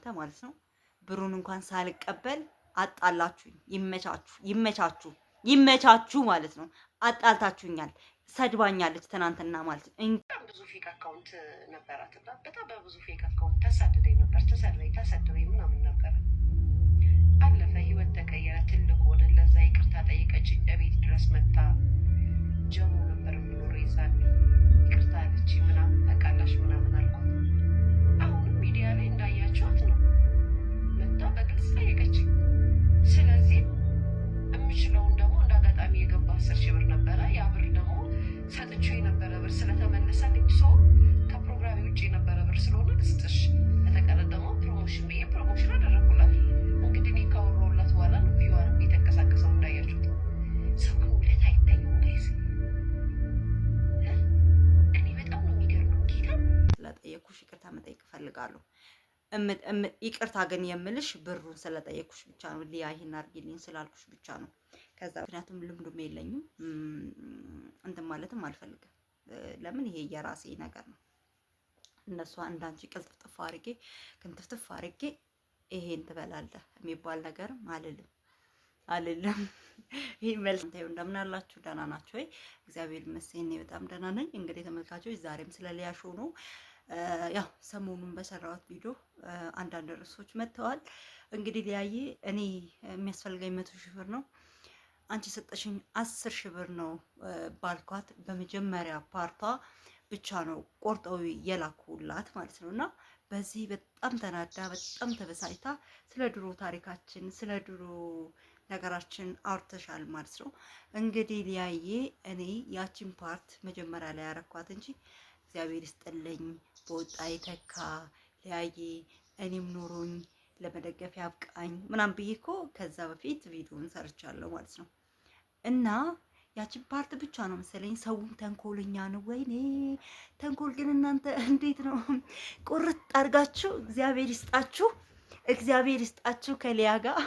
እናንተ ማለት ነው ብሩን እንኳን ሳልቀበል አጣላችሁኝ። ይመቻችሁ፣ ይመቻችሁ፣ ይመቻችሁ ማለት ነው። አጣልታችሁኛል። ሰድባኛለች ትናንትና ማለት ነው። በጣም ብዙ fake account ነበራት እና በጣም በብዙ fake account ተሳድደኝ ነበር። ተሰድበኝ ተሰድበኝ ምናምን ነበረ። አለፈ፣ ህይወት ተቀየረ፣ ትልቅ ሆነ። ለዛ ይቅርታ ጠይቀች። እቤት ድረስ መታ ጀሞ ነበር የምኖረው የዛኔ። ይቅርታ አለች ምናምን በቃላሽ ምናምን አልኳት። አሁንም ሚዲያ ላይ እንዳያቸዋት ነው መታ በግልጽ ጠየቀች። ስለዚህ የምችለውን ደግሞ እንደ አጋጣሚ የገባ 10,000 ብር ነበረ። ያ ብር ደግሞ ሰጥቼው የነበረ ብር ስለተመለሰልኝ so ከፕሮግራሜ ውጭ የነበረ ብር ስለሆነ ልስጥሽ፣ በተቀረ ደግሞ promotion ብዬ promotion አደረግኩላት። እንግዲህ እኔ ካወራሁላት በኋላ ነው ቪዋንም የተንቀሳቀሰው እንዳያችሁት። ሰው ግን ውለታ አይታየውም guys። እኔ በጣም ነው የሚገርመው ጌታ። ስለጠየኩሽ ይቅርታ መጠየቅ እፈልጋለሁ። ይቅርታ ግን የምልሽ ብሩን ስለጠየኩሽ ብቻ ነው። ሊያ ይሄን አድርጊልኝ ስላልኩሽ ብቻ ነው። ከዛ ምክንያቱም ልምዱም የለኝም እንትን ማለትም አልፈልግም። ለምን ይሄ የራሴ ነገር ነው። እነሷ እንዳንቺ ቅልጥፍጥፍ አድርጌ ክንትፍትፍ አድርጌ ይሄን ትበላለህ የሚባል ነገር አልልም አልልም። ይህ መልስ እንደምን አላችሁ? ደህና ናችሁ ወይ? እግዚአብሔር ይመስገን እኔ በጣም ደህና ነኝ። እንግዲህ ተመልካቾች ዛሬም ስለ ሊያ ሾው ነው። ያው ሰሞኑን በሰራሁት ቪዲዮ አንዳንድ ርዕሶች መጥተዋል። እንግዲህ ሊያዬ እኔ የሚያስፈልገኝ 100,000 ብር ነው፣ አንቺ የሰጠሽኝ 10,000 ብር ነው ባልኳት በመጀመሪያ ፓርቷ ብቻ ነው ቆርጠው የላኩላት ማለት ነው። እና በዚህ በጣም ተናዳ በጣም ተበሳጭታ ስለ ድሮ ታሪካችን ስለ ድሮ ነገራችን አውርተሻል ማለት ነው። እንግዲህ ሊያዬ እኔ ያችን part መጀመሪያ ላይ ያረኳት እንጂ እግዚአብሔር ይስጥልኝ በወጣ የተካ ሊያዬ እኔም ኖሮኝ ለመደገፍ ያብቃኝ ምናምን ብዬ እኮ ከዛ በፊት ቪዲዮን ሰርቻለሁ ማለት ነው። እና ያችን part ብቻ ነው መሰለኝ። ሰውም ተንኮለኛ ነው። ወይኔ ተንኮል ግን እናንተ እንዴት ነው ቁርጥ አድርጋችሁ። እግዚአብሔር ይስጣችሁ፣ እግዚአብሔር ይስጣችሁ። ከሊያ ጋር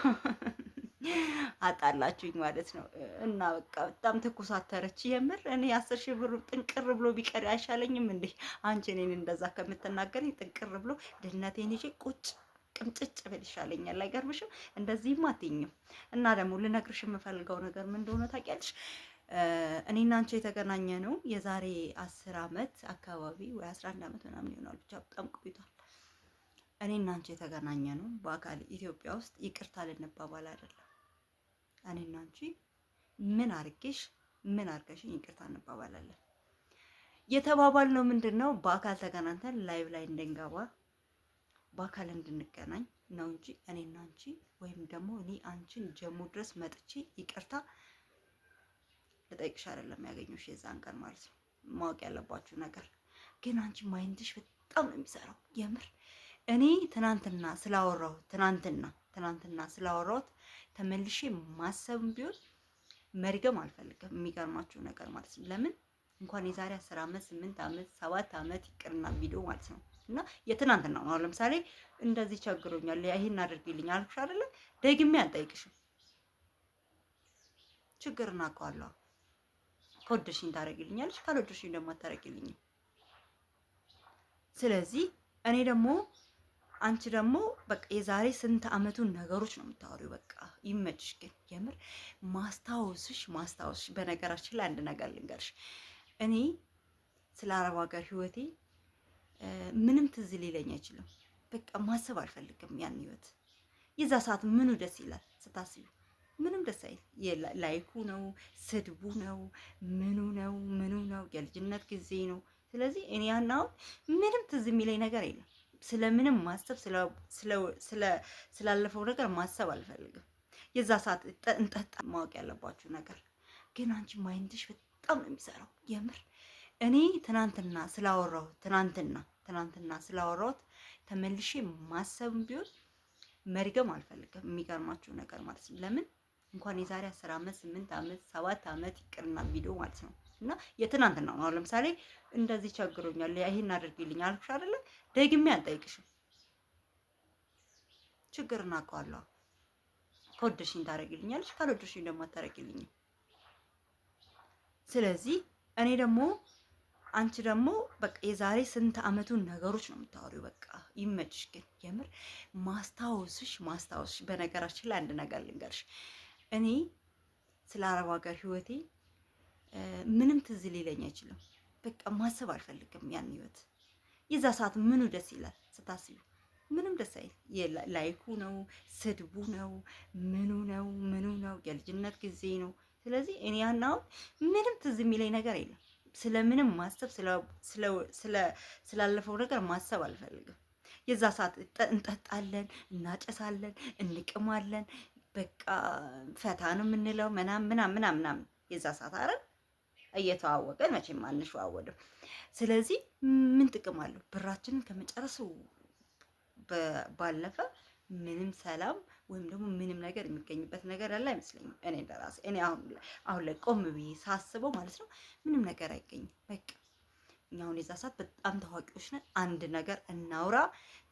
አጣላችሁኝ ማለት ነው። እና በቃ በጣም ትኩሳተረች። የምር እኔ 10,000 ብር ጥንቅር ብሎ ቢቀር አይሻለኝም እንዴ? አንቺ እኔን እንደዛ ከምትናገረኝ ጥንቅር ብሎ ድህነቴን ይዤ ቁጭ ቅምጭጭ ብል ይሻለኛል። አይገርምሽም? እንደዚህም አትይኝም። እና ደግሞ ልነግርሽ የምፈልገው ነገር ምን እንደሆነ ታውቂያለሽ? እኔና አንቺ የተገናኘ ነው የዛሬ 10 አመት አካባቢ ወይ 11 አመት ምናምን ይሆናል፣ ብቻ በጣም ቆይቷል። እኔና አንቺ የተገናኘ ነው በአካል ኢትዮጵያ ውስጥ ይቅርታ ልንባባል አይደለም። እኔና አንቺ ምን አርጌሽ ምን አርገሽኝ ይቅርታ እንባባላለን የተባባል ነው ምንድን ነው በአካል ተገናኝተን live ላይ እንድንገባ በአካል እንድንገናኝ ነው እንጂ እኔና አንቺ ወይም ደግሞ እኔ አንቺን ጀሞ ድረስ መጥቼ ይቅርታ ልጠይቅሽ አይደለም ያገኘሁሽ የዛን ቀን ማለት ነው። ማወቅ ያለባችሁ ነገር ግን አንቺ mind ሽ በጣም ነው የሚሰራው። የምር እኔ ትናንትና ስላወራሁት ትናንትና ትናንትና ስላወራሁት ተመልሼ ማሰብም ቢሆን መድገም አልፈልግም። የሚገርማችሁ ነገር ማለት ነው። ለምን እንኳን የዛሬ 10 ዓመት 8 ዓመት 7 ዓመት ይቅርና ቪዲዮ ማለት ነው እና የትናንትና ነው። ለምሳሌ እንደዚህ ቸግሮኛል ይሄን አድርጊልኝ አልኩሽ አይደለ? ደግሜ አልጠይቅሽም። ችግር እናውቀዋለሁ። ከወደድሽኝ ታደርጊልኛለሽ፣ ካልወደድሽኝ ደግሞ አታደርጊልኝም። ስለዚህ እኔ ደግሞ አንቺ ደግሞ በቃ የዛሬ ስንት አመቱን ነገሮች ነው የምታወሪው። በቃ ይመችሽ። ግን የምር ማስታወስሽ ማስታወስሽ። በነገራችን ላይ አንድ ነገር ልንገርሽ፣ እኔ ስለ አረብ ሀገር ህይወቴ ምንም ትዝ ሊለኝ አይችልም። በቃ ማሰብ አልፈልግም ያን ህይወት። የዛ ሰዓት ምኑ ደስ ይላል ስታስቢ፣ ምንም ደስ አይል። like ኡ ነው፣ ስድቡ ነው፣ ምኑ ነው ምኑ ነው፣ የልጅነት ጊዜ ነው። ስለዚህ እኔ ያን አሁን ምንም ትዝ የሚለኝ ነገር የለም። ስለምንም ማሰብ ስላለፈው ነገር ማሰብ አልፈልግም። የዛ ሰዓት እንጠጣ። ማወቅ ያለባችሁ ነገር ግን አንቺ mind ሽ በጣም ነው የሚሰራው። የምር እኔ ትናንትና ስላወራሁት ትናንትና ትናንትና ስላወራሁት ተመልሼ ማሰብም ቢሆን መድገም አልፈልግም። የሚገርማችሁ ነገር ማለት ነው። ለምን እንኳን የዛሬ 10 ዓመት 8 ዓመት 7 ዓመት ይቅርና ቪዲዮ ማለት ነው እና የትናንትና ነው። ለምሳሌ እንደዚህ ቸግሮኛል ይሄን አድርጊልኝ አልኩሽ አይደለ? ደግሜ አልጠይቅሽም። ችግር እናውቀዋለሁ። ከወደድሽኝ ታደርጊልኛለሽ፣ ካልወደድሽኝ ደግሞ አታደርጊልኝም። ስለዚህ እኔ ደግሞ አንቺ ደግሞ በቃ የዛሬ ስንት አመቱን ነገሮች ነው የምታወሪው። በቃ ይመችሽ። ግን የምር ማስታወስሽ ማስታወስሽ። በነገራችን ላይ አንድ ነገር ልንገርሽ፣ እኔ ስለ አረብ ሀገር ህይወቴ ምንም ትዝ ሊለኝ አይችልም። በቃ ማሰብ አልፈልግም ያን ህይወት። የዛ ሰዓት ምኑ ደስ ይላል ስታስቢ? ምንም ደስ አይል። Like ኡ ነው፣ ስድቡ ነው፣ ምኑ ነው ምኑ ነው፣ የልጅነት ጊዜ ነው። ስለዚህ እኔ ያን አሁን ምንም ትዝ የሚለኝ ነገር የለም። ስለምንም ማሰብ ስላለፈው ነገር ማሰብ አልፈልግም። የዛ ሰዓት እንጠጣለን፣ እናጨሳለን፣ እንቅማለን፣ በቃ ፈታ ነው የምንለው ምናምን ምናምን ምናምን። የዛ ሰዓት አረ እየተዋወቀን መቼም አንሸዋወድም። ስለዚህ ምን ጥቅም አለው? ብራችንን ከመጨረሱ ባለፈ ምንም ሰላም ወይም ደግሞ ምንም ነገር የሚገኝበት ነገር ያለ አይመስለኝም። እኔ እንደራሴ እኔ አሁን ላይ ቆም ብዬ ሳስበው ማለት ነው ምንም ነገር አይገኝም። በቃ እኛ አሁን የዛ ሰዓት በጣም ታዋቂዎች ነን። አንድ ነገር እናውራ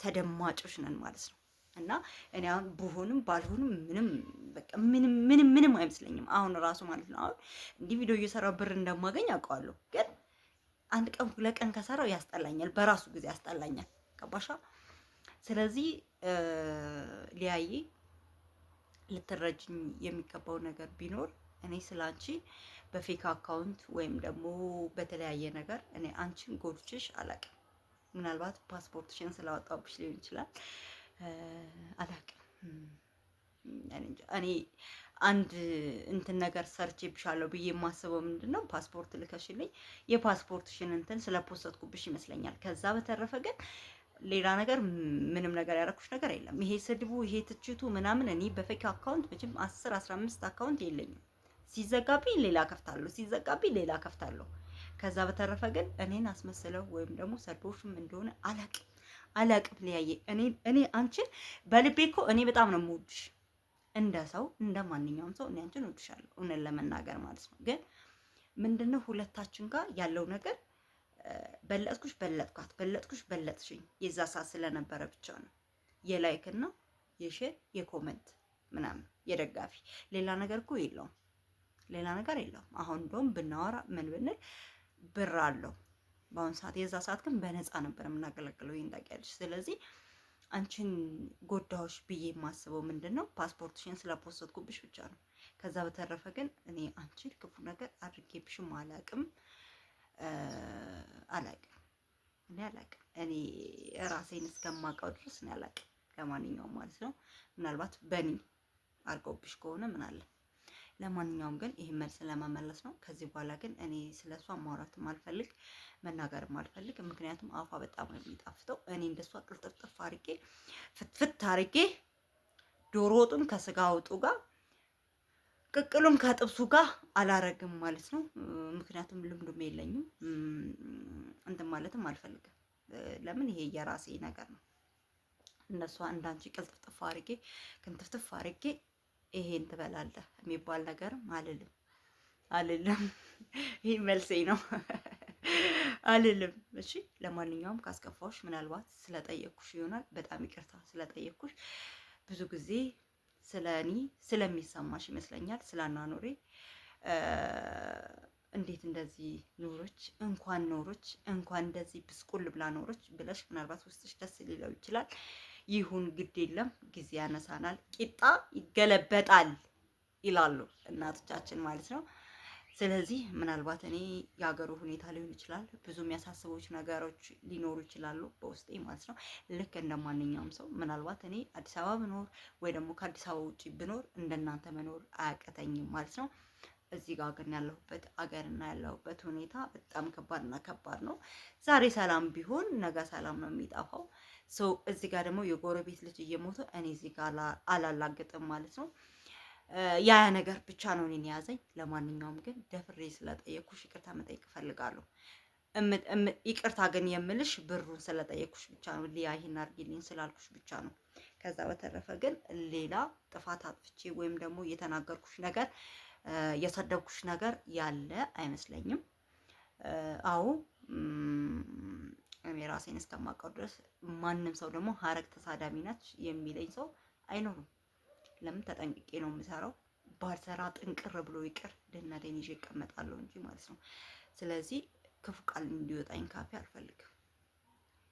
ተደማጮች ነን ማለት ነው። እና እኔ አሁን ብሆንም ባልሆንም ምንም በቃ ምንም ምንም ምንም አይመስለኝም። አሁን ራሱ ማለት ነው አሁን እንዲህ ቪዲዮ እየሰራው ብር እንደማገኝ አውቀዋለሁ። ግን አንድ ቀን ሁለት ቀን ከሰራው ያስጠላኛል፣ በራሱ ጊዜ ያስጠላኛል። ገባሻ? ስለዚህ ሊያዬ ልትረጅኝ የሚገባው ነገር ቢኖር እኔ ስለ አንቺ በ fake account ወይም ደግሞ በተለያየ ነገር እኔ አንቺን ጎድቼሽ አላቅም። ምናልባት ፓስፖርትሽን ስላወጣብሽ ሊሆን ይችላል፣ አላቅም። እኔ አንድ እንትን ነገር ሰርቼብሻለሁ ብዬ የማስበው ምንድን ነው ፓስፖርት ልከሽልኝ የፓስፖርትሽን እንትን ስለ post ኩብሽ ይመስለኛል። ከዛ በተረፈ ግን ሌላ ነገር ምንም ነገር ያደረኩሽ ነገር የለም። ይሄ ስድቡ ይሄ ትችቱ ምናምን እኔ በ fake account መቼም 10 15 account የለኝም። ሲዘጋብኝ ሌላ ከፍታለሁ፣ ሲዘጋብኝ ሌላ ከፍታለሁ። ከዛ በተረፈ ግን እኔን አስመስለው ወይም ደግሞ ሰድቦሽም እንደሆነ አላቅም አላቅም። ሊያየ እኔ አንቺን በልቤ እኮ እኔ በጣም ነው የምወድሽ እንደ ሰው እንደ ማንኛውም ሰው እኔ አንቺን እወድሻለሁ፣ እውነት ለመናገር ማለት ነው። ግን ምንድነው ሁለታችን ጋር ያለው ነገር በለጥኩሽ በለጥኳት በለጥኩሽ በለጥሽኝ የዛ ሰዓት ስለነበረ ብቻ ነው የ like እና የ share የ comment ምናምን የደጋፊ ሌላ ነገር እኮ የለውም። ሌላ ነገር የለውም። አሁን እንደውም ብናወራ ምን ብንል ብር አለው በአሁን ሰዓት። የዛ ሰዓት ግን በነፃ ነበር የምናገለግለው። ይሄን ታውቂያለሽ። ስለዚህ አንቺን ጎዳዎች ብዬ የማስበው ምንድን ነው ፓስፖርትሽን ስለ post ኩብሽ ብቻ ነው። ከዛ በተረፈ ግን እኔ አንቺን ክፉ ነገር አድርጌብሽም አላቅም አላቅም እኔ አላቅም። እኔ ራሴን እስከማውቀው ድረስ እኔ አላቅም። ለማንኛውም ማለት ነው ምናልባት በእኔ አድርገውብሽ ከሆነ ምን አለ። ለማንኛውም ግን ይህን መልስ ለመመለስ ነው። ከዚህ በኋላ ግን እኔ ስለ እሷ ማውራትም አልፈልግ መናገርም አልፈልግ። ምክንያቱም አፏ በጣም ነው የሚጣፍጠው። እኔ እንደሷ ቅልጥፍጥፍ አርጌ ፍትፍት አርጌ ዶሮ ወጡን ከስጋ ወጡ ጋር ቅቅሉን ከጥብሱ ጋር አላረግም ማለት ነው። ምክንያቱም ልምዱም የለኝም እንትን ማለትም አልፈልግም። ለምን ይሄ የራሴ ነገር ነው። እነሷ እንዳንቺ ቅልጥፍጥፍ አርጌ ክንትፍትፍ አርጌ ይሄን ትበላለህ የሚባል ነገርም አልልም አልልም። ይሄ መልሴ ነው አልልም። እሺ ለማንኛውም ካስከፋሁሽ ምናልባት ስለጠየቅኩሽ ይሆናል። በጣም ይቅርታ ስለጠየቅኩሽ። ብዙ ጊዜ ስለ እኔ ስለሚሰማሽ ይመስለኛል ስለ አኗኗሬ እንዴት እንደዚህ ኖሮች እንኳን ኖሮች እንኳን እንደዚህ ብስቁል ብላ ኖሮች ብለሽ ምናልባት ውስጥሽ ደስ ሊለው ይችላል። ይሁን ግድ የለም ጊዜ ያነሳናል፣ ቂጣ ይገለበጣል ይላሉ እናቶቻችን ማለት ነው። ስለዚህ ምናልባት እኔ የሀገሩ ሁኔታ ሊሆን ይችላል፣ ብዙ የሚያሳስቦች ነገሮች ሊኖሩ ይችላሉ በውስጤ ማለት ነው። ልክ እንደ ማንኛውም ሰው ምናልባት እኔ አዲስ አበባ ብኖር ወይ ደግሞ ከአዲስ አበባ ውጭ ብኖር እንደናንተ መኖር አያቅተኝም ማለት ነው። እዚህ ጋር ግን ያለሁበት አገርና ያለሁበት ሁኔታ በጣም ከባድና ከባድ ነው። ዛሬ ሰላም ቢሆን ነገ ሰላም ነው የሚጠፋው። ሰው እዚህ ጋር ደግሞ የጎረቤት ልጅ እየሞተ እኔ እዚህ ጋር አላላግጥም ማለት ነው። ያ ነገር ብቻ ነው እኔን የያዘኝ። ለማንኛውም ግን ደፍሬ ስለጠየኩሽ ይቅርታ መጠየቅ እፈልጋለሁ። ይቅርታ ግን የምልሽ ብሩን ስለጠየኩሽ ብቻ ነው። ሊያ ይሄን አድርጊልኝ ስላልኩሽ ብቻ ነው። ከዛ በተረፈ ግን ሌላ ጥፋት አጥፍቼ ወይም ደግሞ የተናገርኩሽ ነገር የሰደብኩሽ ነገር ያለ አይመስለኝም። አዎ እኔ ራሴን እስከማውቀው ድረስ ማንም ሰው ደግሞ ሀረግ ተሳዳቢ ናች የሚለኝ ሰው አይኖርም። ለምን ተጠንቅቄ ነው የምሰራው። ባልሰራ ጥንቅር ብሎ ይቅር ድህነቴን ይዤ እቀመጣለሁ እንጂ ማለት ነው። ስለዚህ ክፉ ቃል እንዲወጣኝ ካፌ አልፈልግም።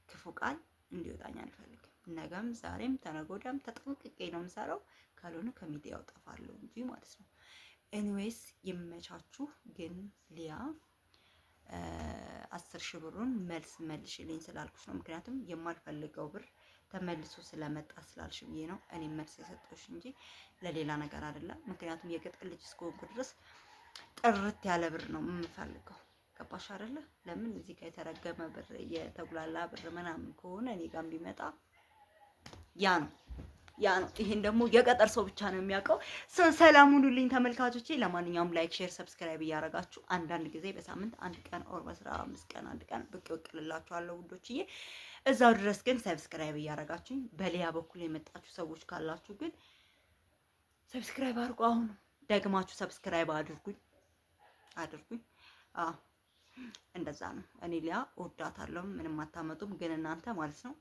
ክፉ ቃል እንዲወጣኝ አልፈልግም። ነገም ዛሬም ተነገ ወዲያም ተጠንቅቄ ነው የምሰራው። ካልሆነ ከሚዲያው ጠፋለሁ እንጂ ማለት ነው። Anyways ይመቻችሁ። ግን ሊያ 10,000 ብሩን መልስ መልሽልኝ ስላልኩሽ ነው። ምክንያቱም የማልፈልገው ብር ተመልሶ ስለመጣ ስላልሽ ብዬ ነው እኔ መልስ የሰጠሁሽ እንጂ ለሌላ ነገር አይደለም። ምክንያቱም የገጠር ልጅ እስከሆንኩ ድረስ ጥርት ያለ ብር ነው የምፈልገው። ገባሽ አይደለ? ለምን እዚህ ጋር የተረገመ ብር የተጉላላ ብር ምናምን ከሆነ እኔ ጋር ቢመጣ ያ ነው ያ ነው። ይሄን ደግሞ የገጠር ሰው ብቻ ነው የሚያውቀው። ሰላም ሁኑልኝ ተመልካቾቼ። ለማንኛውም like፣ share፣ subscribe እያደረጋችሁ አንዳንድ ጊዜ በሳምንት አንድ ቀን or በ15 ቀን አንድ ቀን ብቅ ብቅ እልላችኋለሁ ውዶችዬ። እዛው ድረስ ግን subscribe እያደረጋችሁኝ በሊያ በኩል የመጣችሁ ሰዎች ካላችሁ ግን subscribe አድርጉ። አሁን ደግማችሁ subscribe አድርጉኝ አድርጉኝ። አዎ እንደዛ ነው። እኔ ሊያ እወዳታለሁ፣ ምንም አታመጡም። ግን እናንተ ማለት ነው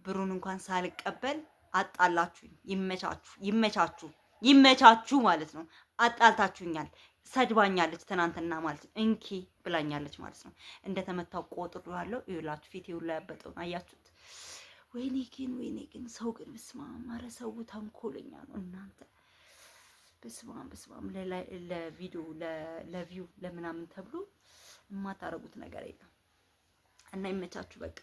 ብሩን እንኳን ሳልቀበል አጣላችሁኝ። ይመቻችሁ፣ ይመቻችሁ፣ ይመቻችሁ ማለት ነው። አጣልታችሁኛል። ሰድባኛለች ትናንትና ማለት ነው። እንኪ ብላኛለች ማለት ነው። እንደተመታው ቆጥሮ ያለው ይኸውላችሁ፣ ፊቴ ሁላ ያበጠውን አያችሁት? ወይኔ ግን ወይኔ ግን ሰው ግን በስመ አብ! ኧረ ሰው ተንኮለኛ ነው እናንተ። በስመ አብ በስመ አብ! ለቪዲዮ ለ view ለምናምን ተብሎ የማታረጉት ነገር የለም እና ይመቻችሁ በቃ።